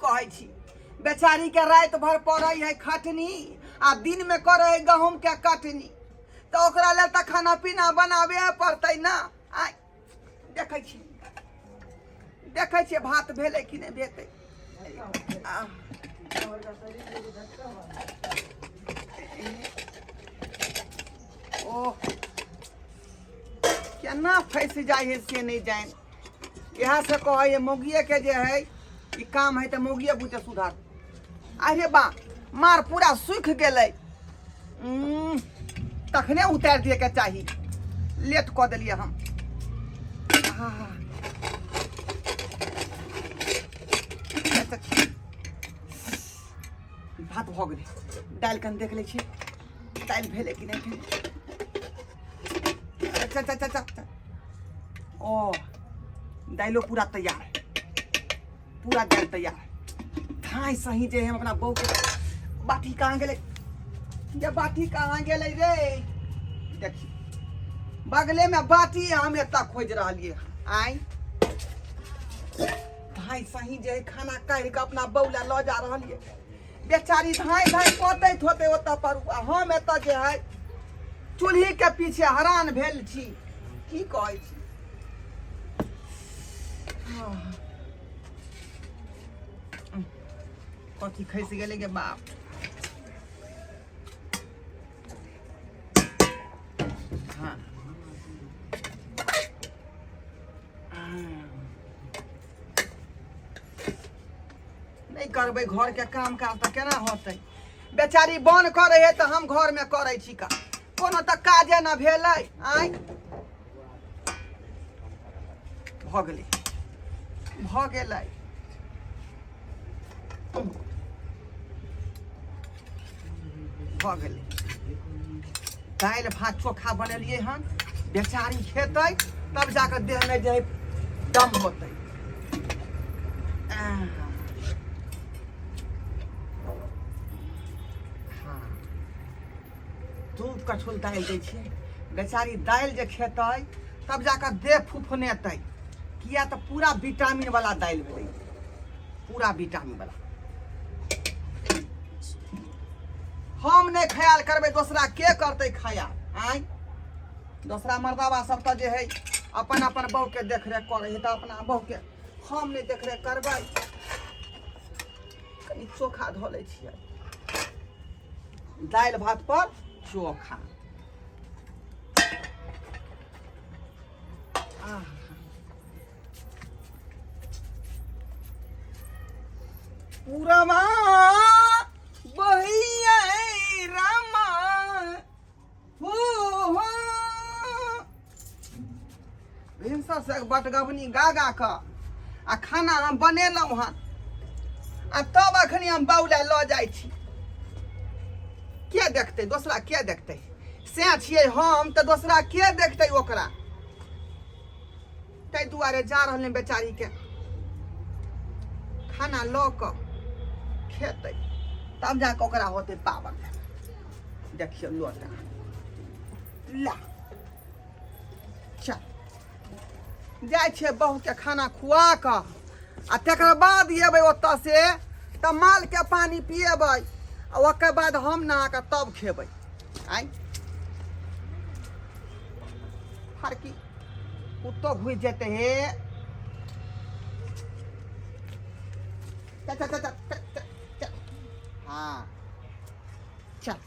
कहै छी, बेचारी के राति भर पड़ै है खटनी आ दिन में करै है गहूम के कटनी, तऽ ओकरा लेल तऽ खाना पीना बनाबे पड़तै ना। आय देखै छी, देखै छियै भात भेलै कि नहि भेलै। आह। ओह, केना फँसि जाइ है से नहि जानि। इएह से कहै है मौगिएके जे है ई काम है तऽ मौगिए बुझे सुधर। अरे बा, मार पूरा सूखि गेलै। तखने उतारि दिएके चाही, लेट कऽ देलियै हम। आहा। भात भऽ गेलै, दालि कनि देख लै छियै दालि भेलै कि नहि भेलै। अच्छा अच्छा अच्छा अच्छा, ओ दालिओ पूरा तैयार है, पूरा दालि तैयार है। धाय सही जे हम अपना बहू के बाटी कहाँ गेलै, ये बाटी कहाँ गेलै रे? देखी बगले में बाटी, हम एतऽ खोजि रहलियै। आय धाय सही जे खाना काढ़ि कऽ अपना बहू लए लऽ जा रहलियै। बेचारी धाय धाय कटैत होतै ओतऽ पर, आ हम एतऽ जे है चूल्ही के पीछे हरान भेल छी। की कहै छी, कथी खसि गेलै गे बाप? हाँ, नहि करबै घरके काम काज तऽ केना होतै? बेचारी बन करै है तऽ हम घरमे करै छी का, कोनो तऽ काजे न भेलै। आँय, भऽ गेलै, भऽ गेलै, भऽ गेलै। दालि भात चोखा बनेलियै हन, बेचारी खेतै तब जाकऽ देहमे जे है दम होतै। हाँ, दू कठुल दालि दै छियै, बेचारी दालि जे खेतै तब जाकऽ देह फुफनेतै, किया तऽ पूरा विटामिन वाला दालि भेलै, पूरा विटामिन वाला। हम नहि ख्याल करबै, दोसरा के करतै ख्याल? आँय, दोसरा मर्दाबा सब तऽ जे है अपन अपन बहू के देखरेख करै है, तऽ अपना बहू के हम नहि देखरेख करबै? कनि चोखा धऽ लै छियै दालि भात पर चोखा। आह, पूरबा बहैया रामा हो हो। भिनसर से बटगबनी गा गा कऽ आ खाना हम बनेलहुँ हन, आ तब अखनी हम बौला लऽ जाइ छी। के देखतै दोसरा, के देखतै? से छियै हम तऽ दोसरा के देखतै ओकरा? ताहि दुआरे जा रहल बेचारीके खाना लऽ कऽ खेतै तब जाकऽ ओकरा होतै पावर। देखियौ, लोटा ला चल जाइ छियै बहुके खाना खुआ कऽ, आ तकर बाद एबै ओतऽ से तऽ मालके पानि पिएबै, आ ओकर बाद हम नहा कऽ तब खेबै। आइ फरकी कुत्तो घुसि जेतै हे। चल चल चल चल चल चल, हाँ चल।